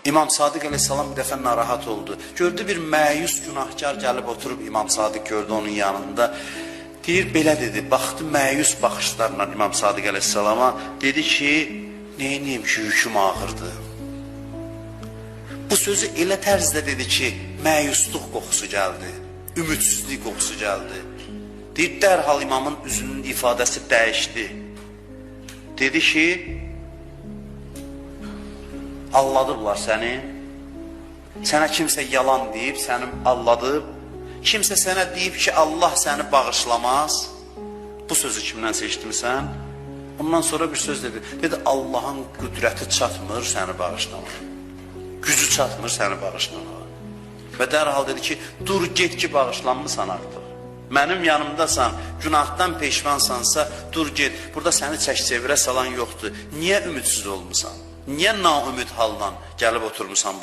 İmam Sadiq əleyhissalam bir dəfə narahat oldu. Gördü bir məyus günahkar gəlib oturub, İmam Sadiq gördü onun yanında. Deyir, belə dedi, baxdı məyus baxışlarla İmam Sadiq əleyhissalama, dedi ki, neyniyim ki, yüküm ağırdır. Bu sözü elə tərzdə dedi ki, məyusluq qoxusu gəldi, ümidsizlik qoxusu gəldi. Deyir, dərhal imamın üzünün ifadəsi dəyişdi. Dedi ki, alladıblar səni, sənə kimsə yalan deyib, səni alladıb, kimsə sənə deyib ki, Allah səni bağışlamaz. Bu sözü kimdən seçdimsən? Ondan sonra bir söz dedi. Dedi, Allahın qüdrəti çatmır səni bağışlamağa. Gücü çatmır səni bağışlamağa. Və dərhal dedi ki, dur get ki, bağışlanmısan artıq. Mənim yanımdasan, günahdan peşmansansa, dur get. Burada səni çək-çevirə salan yoxdur. Niyə ümidsiz olmusan? Niyə naümid haldan gəlib oturmusan burada?